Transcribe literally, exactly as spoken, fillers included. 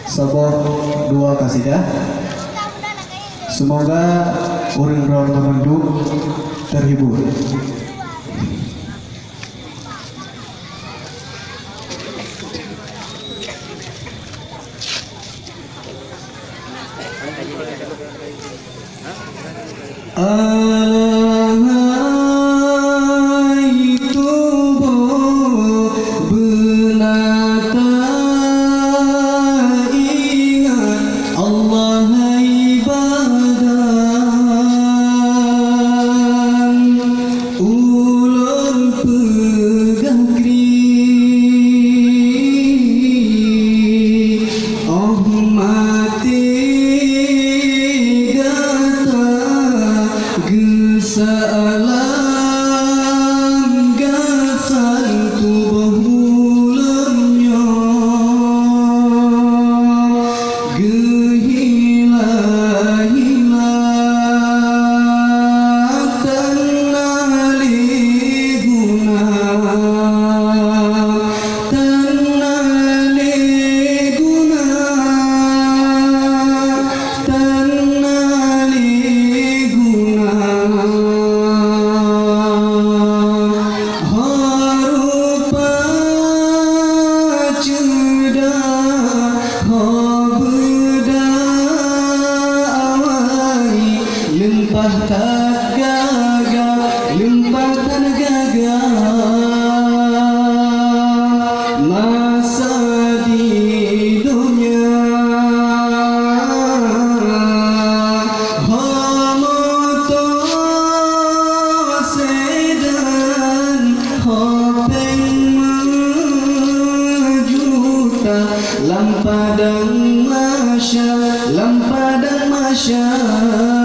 Saboh dua kasidah. Semoga ureuëng droe meunduek terhibur. Alahai tuboh beuna taingat Allah hai badan. Ulôn peugah kri, oh maté gata geusalam gasan tuboh ulôn nyoe. Geuhila-hila tan na lé guna, tan na lé guna, tan na lé guna. Ho rupa ceudah, ho beuda awai, lumpah that gagah, lumpah that gagah. Masa di donya, ho moto sedan, ho péng meujuta, lam padang mahsyar, lam padang mahsyar.